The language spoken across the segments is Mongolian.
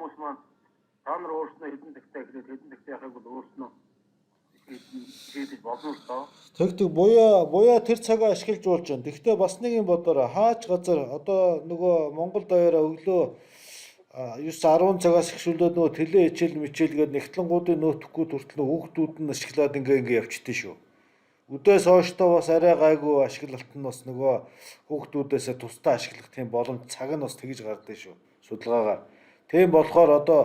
хүмүүс маань та нар өөрснөө хэдэн цагтаа эхлээд хэдэн цагтаа яхахыг бол өөрснөө хийдэж болно л доо. Тэг буяа тэр цагаа ашиглаж болж байна. Тэгэхдээ бас нэг юм бодоорой. Хаач газар одоо нөгөө Монгол даяараа өглөө 9 10 цагаас эхлүүлээд нөгөө теле хичээл мичээл гээд нэгтлэнгуудын нөөтөхгүй хүртэл нөгөө хүүхдүүд нь ашиглаад ингээ явчихдээ шүү. Үдээс хойштоо бас арай гайгүй ашиглалт нь бас нөгөө хүүхдүүдээсээ тусдаа ашиглах тийм боломж цаг нь бас тэгж гардаг шүү. Судалгаагаар. Тийм болохоор одоо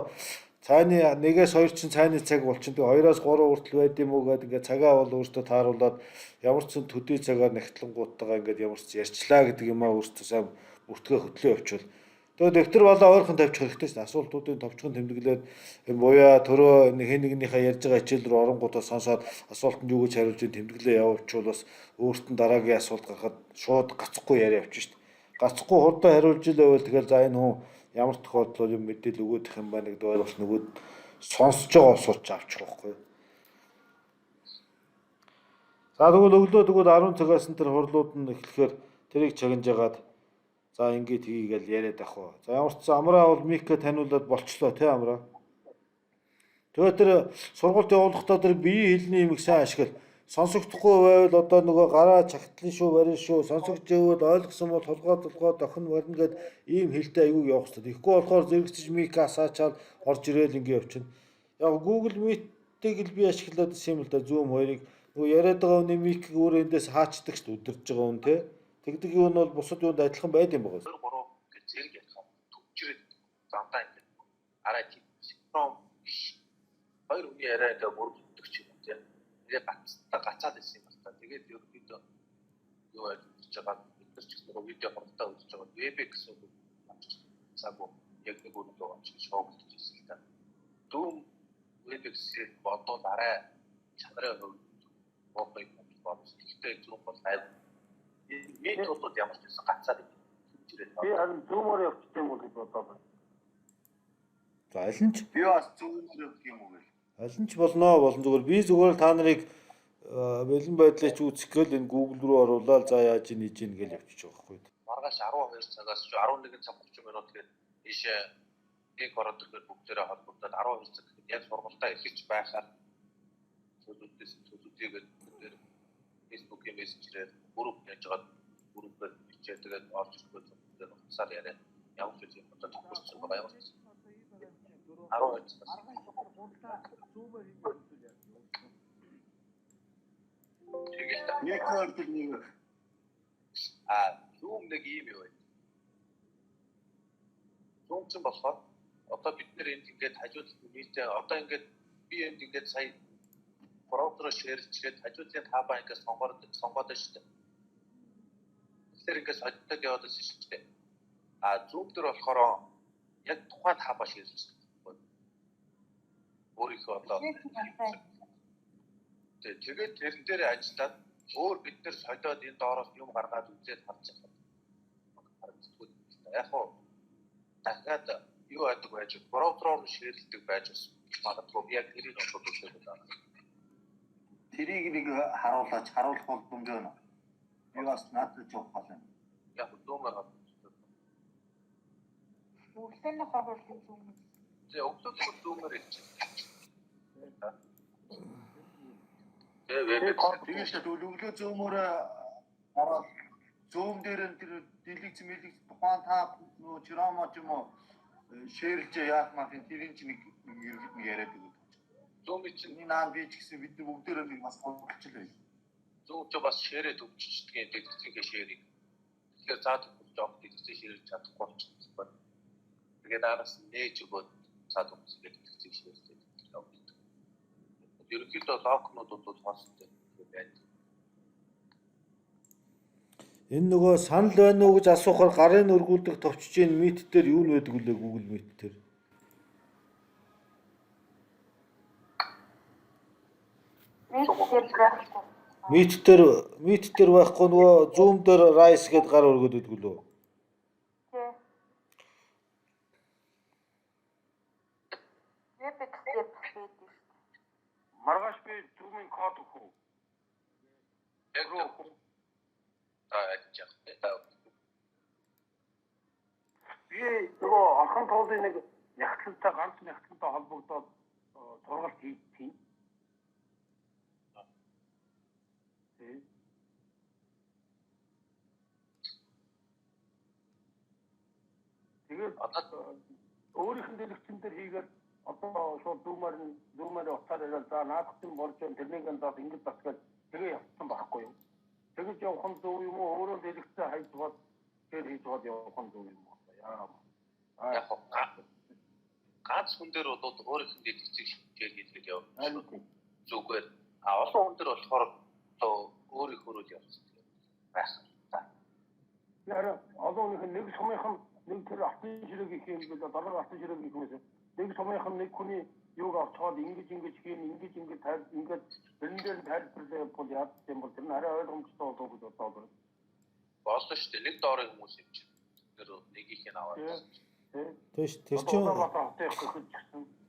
цайны 1-ээс 2 чинь цайны цаг болчин. Тэгээ 2-оос 3 хүртэл байд юм уу гэдэг ингээ цагаа бол өөртөө тааруулаад ямар ч зэн төдий цагаар нэгтлэнгуудтайгаа ингээд ямар ч ярьчлаа гэдэг юм аа өөртөө сайн бүртгээ хөтлөө явуучвал. Тэгээ дэвтэр болоо ойрхон тавьчих хэрэгтэй шүү дээ. Асуултуудын товчхон тэмдэглээд энэ буяа төрөө хэн нэгнийхээ ярьж байгаа хичээл рүү оронгуудаа сонсоод асуултанд юу гэж хариулж ин тэмдэглээ явуулчвал бас өөрт нь дараагийн асуулт гарахад шууд гацхгүй яриа явчих шүү дээ. Гацхгүй хурдан хариулж илээвэл тэгэл за энэ хүн ямар тохиолдолд юм мэдээлэл өгөөд их юм байна гэдэг ойлголт нөгөө сонсож байгаа усууч авчих байхгүй. За тэгвэл өглөө тэгвэл 10 цагаас нь тэр хурлууд нь эхлэхээр тэрийг чагнаж агаад за ингээд хийгээл яриад ах уу. За ямар ч сан амраа бол Мика таниулаад болчлоо тий амраа. Тэгээ тэр сургалт явуулахдаа тэр биеийн хэлний юм их сайн ашигла. Сонсогдохгүй байвал одоо нөгөө гараа чагтлан шүү барин шүү сонсогдож ивэл ойлгосон бол толгой толгой дохин барина гэд ийм хэлтэй аягүй явах хэрэгтэй. Тэгэхгүй болохоор зэрэгцэж Мика асаачаал орж ирээл ингэ явчихна. Яг Google Meet-ийг л би ашиглаад байсан юм л да Zoom хоёрыг нөгөө яриад байгаа хүний микийг өөрөө эндээс хаачдаг шүү дээ өдөрж байгаа хүн те. Тэгдэг юм нь бол бусад юунд адилхан байд юм байна. 2 3 гэж зэрэг ярих юм. Төвчрээд замдаа ингэ арай тийм синхрон биш. Хоёр хүний яриа ингээ мөрөгддөг ч юм уу тийм. Тэгээ гацаад ирсэн юм байна та. Тэгээд ерөнхийдөө юу яаж үзэж байгаа бид нар ч гэсэн нөгөө видео хурдтай үзэж байгаа. Webex гэсэн үг цаагүй яг нэг өргөлөө очиж шоугдож ирсэн л та. Zoom Webex-ийг бодвол арай чанарын хувьд муухай юм байна. Гэхдээ Zoom бол айгүй. Meet бол ямар ч байсан гацаад төвчрээд. Би харин Zoom-оор явчих юм уу гэж бодоод байна. За аль нь ч Би бас Zoom-оор явах юм уу гэл. аль нь ч болно болон зүгээр би зүгээр л та нарыг бэлэн байдлыг чи үзэх гээл энэ Google руу оруулаад за яаж ийн ийж ийн гэж явчих байгаа байхгүй. Маргааш 12 цагаас 11 цаг 30 минут гээд ийшээ нэг ороод ирэхээр бүгдээрээ холбогдоод 12 цаг гэхэд яг сургалтаа эхэлж байхаар төлөвлөс төлөвлөгээд бүгдээр Facebook-ийн мессенжерээр групп яаж байгаа группээр бичээ тэгээд орж ирэхээр бүгдээр утсаар яриа ямар ч үйл юм одоо тохирсон байгаа ямар ч 12 цагаас тэгэл та. Нэг хоёр нэг А Zoom нэг ийм юу вэ? Zoom ч болохоор одоо бид нэр энд ингээд хажуудлын нийтээ одоо ингээд би энд ингээд сая браузероо шеэрлчгээд хажуудлын табаа ингээд сонгоод байна шүү дээ. Тэгэхээр ингээд содтой яваад байсан шүү дээ. А Zoom дээр болохоор яг тухайн табаа шеэрлж байгаа. Өөрийнхөө одоо тэгээд тэрэн дээр ажиллаад өөр бид нар солиод энэ доороос юм гаргаад үзээд харж байгаа. Харагддаггүй. Яг хуу дахиад юу яадаг байж браузероор шеэрлдэг байж бас магадгүй яг тэрийг олоод үзэх байна. Тэрийг нэг харуулаач харуулах боломжтой байна. Би бас наадах явах гол юм. Яг Zoom-аар харуулдаг. Өглөөний хоолыг Zoom. Тэгээ өглөө Zoom-аар хэлчихсэн. Тэгээ Тийм шүү дээ. Өглөө Zoom-оор ороод Zoom дээр нь тэр дэлгэц мэлгэц тухайн та нөө Chrome ч юм уу шеэрлж яах маахын тэрийн чинь нэг ерөнхийд нэг яриад өгöd. Zoom чинь Миний наан би ч гэсэн бид нар бүгдээрээ нэг бас хуралдчихл байл. Zoom ч бас шеэрэд өгччихдэг дэлгэцийнхээ шеэрийг. Тэгэхээр заад жоох дэлгэцээ шеэрлж чадахгүй болчихсон байна. Тэгээд араас нь нээж өгөөд цаад өгсөн дэлгэцийг шеэрлээд явдаг. Ерөнхийдөө локнууд бол хоостой байдаг. Энэ нөгөө санал байна уу гэж асуухаар гарын өргүүлдэг товчж ийн Meet дээр юу нь байдаг үлээ Google Meet дээр. Meet дээр байхгүй. Meet дээр байхгүй нөгөө Zoom дээр Rise гэдээ гар өргөд өгдөг лөө. Тий. Webex дээр бас байдаг шүү дээ. Маргааш би Zoom-ийн код өгөх үү? Яг рүү яаж яах вэ? Би нөгөө Орхон туулын нэг Нягтлантай ганц нягтлантай холбогдоод сургалт хийх. Тий. Тэгээд Одоо өөрийнх нь дэлгэцэн дээр хийгээд одоо шууд зүүмээр утсаар яриад за наадах чинь болж байна тэрнийг нь заас ингэж засгаад тэгээ явцсан байхгүй юу. Тэгэж явах нь зөв юм уу? Өөрөө дэлгэцээ хайж бод тэр хийж бод явах нь зөв юм уу? Яа. Яг ганц хүн дээр бол өөрийнх нь дэлгэцийг share хийгээд явах зүгээр. А олон хүн дээр болохоор одоо өөрийнхөө л явах байх та. Яг олон хүнийх нь нэг сумынх нь нэг тэр алтан ширээг их юм гээд дараа алтан ширээг их юмээс нэг сумынх нь нэг хүний юуг авчгаад ингэж ингэж хийн ингэж ингэж тайлб ингээд тэрэн дээр тайлбарлаа бол яад юм бол тэр нь арай ойлгомжтой болов гэж бодоод байна. Болно шүү дээ. Нэг доорын хүмүүс юм чинь. Тэр нэгийнх нь аваад. Тийш тэр чинь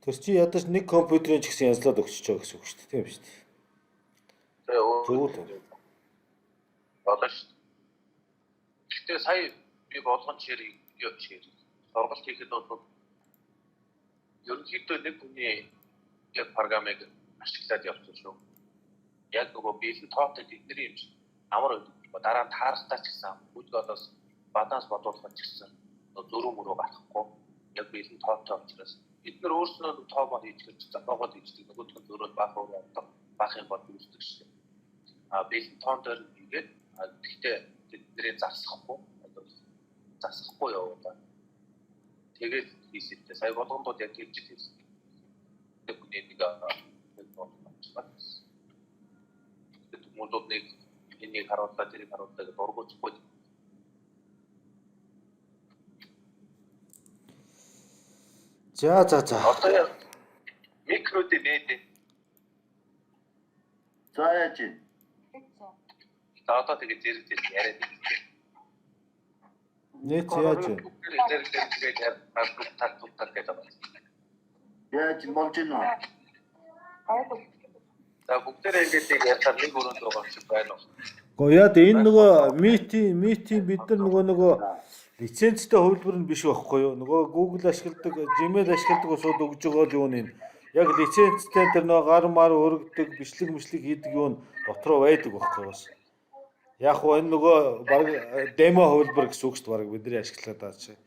тэр чинь ядаж нэг компьютерийн ч гэсэн янзлаад өгчөж байгаа гэсэн үг шүү дээ. Тийм шүү дээ. Зөв л. Болно шүү дээ. Гэхдээ сая би болгон share share сургалт хийхэд бол ерөнхийдөө нэг хүний яг програмыг ашиглаад явсан шүү. Яг нөгөө биелэн тоотой тэдний юм шиг амар байдаг. Дараа нь таарахтаа ч гэсэн бүлэг олоос баланс бодуулах ч гэсэн зөрүү мөрөө гарахгүй яг биелэн тоотой учраас бид нар өөрснөө тоо мод хийж гэж зохиогоод хийждэг нөгөөх нь зөрөөд баах өөр явдаг баах юм бод үүсдэг шээ. А биелэн тоон дээр хийгээд гэхдээ тэднэрээ засахгүй засахгүй яваа. Тэгээд хийсэлтэй. Сая болгондууд яг тэгж хийсэн. Нэг хүний нэг нэг болсон. Тэгээд хүмүүсүүд нэг энийг харууллаа, тэрийг харууллаа гэж дургуутахгүй. За за за. Одоо яг микрод нээдэ. За яаж вэ? За одоо тэгээд зэрэг зэрэг яриад байна. Нээц яаж вэ? Зэрэг зэрэг тэгээд тал тал гэдэг байна. Яаж болж гинэ үү? Гайгүй. За бүгдээрээ ингээд нэг ярьсаар нэг өрөөнд байгаа юм шиг байна уу? Гэхдээ яа энэ нөгөө meeting бид нар нөгөө лицензтэй хувилбар нь биш байхгүй юу? Нөгөө Google ашигладаг, Gmail ашигладаг улсууд өгж байгаа л юу нэ? Яг лицензтэй тэр нөгөө гар мар өргөдөг, бичлэг мишлэг хийдэг юу н дотроо байдаг байхгүй бас. Яг хуу энэ нөгөө баг демо хувилбар гэсэн үг шүү дээ баг бидний ашиглаад байгаа чинь.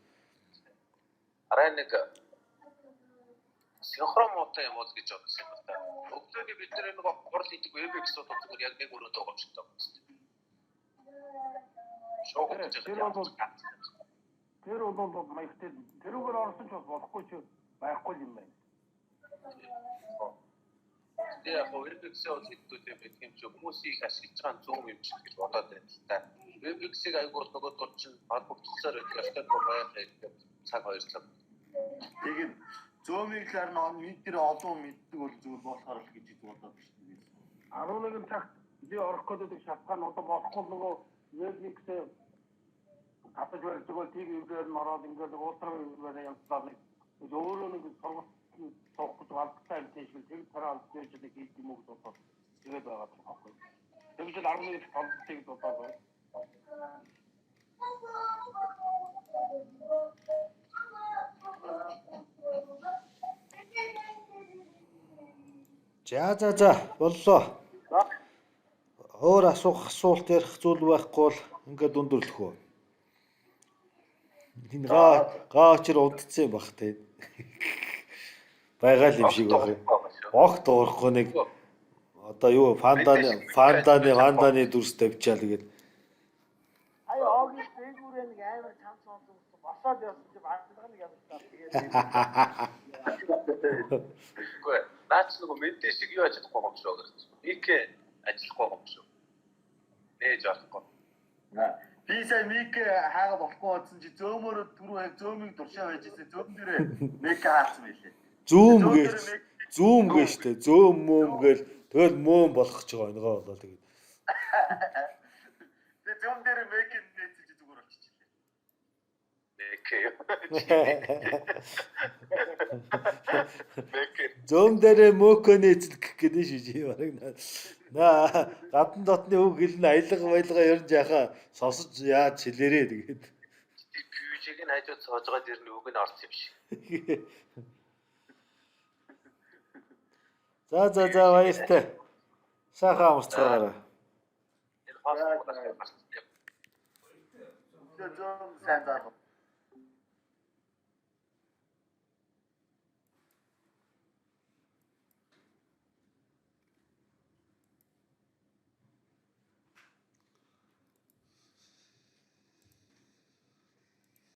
Арай нэг синхрон муутай юм бол гэж бодсон юм л да. Өглөөний бид нар нөгөө хурал хийдэг Webex бол зүгээр яг нэг өрөөнд байгаа юм шиг байна. Шоу гэж Тэр бол маягтай тэрүүгээр орсон ч бас болохгүй ч байхгүй юм байна. Тэгээ яг Webex-ийг бол хэддүүд юм гэх юм чи хүмүүсийн их ашиглаж байгаа Zoom юм шиг гэж бодоод байна л та. Webex-ийг айгуур нөгөө тул чинь холбогдсоор байдаг. Ястаа байх гэдэг цаг 2 цаг. Тэгээд Zoom-ыг л харин бид тэр олон мэддэг бол зүгээр болохоор л гэж бодоод шүү дээ. 11 цагт би орох гэдэг шалтгаан одоо болохгүй нөгөө Webex-ээ татаж барьдаг бол тийм юмээр нь ороод ингээд уултраа юмээр явцлаа нэг өөрөө нэг сургалт суух гэж албатай юм тийм шиг тэг тараа албатай юм шиг хийх юм уу гэж бодоод тэгээд байгаа юм байхгүй. Тэгж л 11 толцыг гэж бодоод байна. За за за боллоо. Өөр асуух асуулт ярих зүйл байхгүй бол ингээд өндөрлөх үү? Энэ га очир унтцсан юм бах те. Байгаал юм шиг байх. Огт уурахгүй нэг одоо юу фанданы дүрс тавьчаал тэгээд. Ая огийн дээгүүрээ нэг амар чам сонсон босоод явсан чи бадлага нэг явчихлаа. Тэгээд Үгүй наач нөгөө мэдээ шиг юу ажиллахгүй юм шиг гэж. Мик ажиллахгүй юм шиг. Нээж болохгүй. Би сая мик хаага болохгүй бодсон чи зөөмөр түрүү яг зөөмийг дуршаа байж ирсэн. Зөөм дээрээ мик хаасан байлээ. Зүүм гэж. Зүүм гэж штэ. Зөөм мөөм гээл тэгэл мөөм болох ч байгаа энэгээ болоо тэгээд. Тэгээ зөөм дээрээ мик нээсэн чи зүгээр болчихлээ. Мик. Мик. Зөөм дээрээ мөкө нээцэл гэх гэдэг шиж бараг наа гадна дотны үг хэлнэ аялга баялга ер нь жаахан сонсож яаж хэлээрээ тэгээд. PUBG Жижиг нь хажууд сууж байгаа дэр нь үг нь орсон юм шиг. За за за баяртай. Сайхан амарцгаарай. Энэ хост гарсан юм. Өглөө зөөн сайн залуу.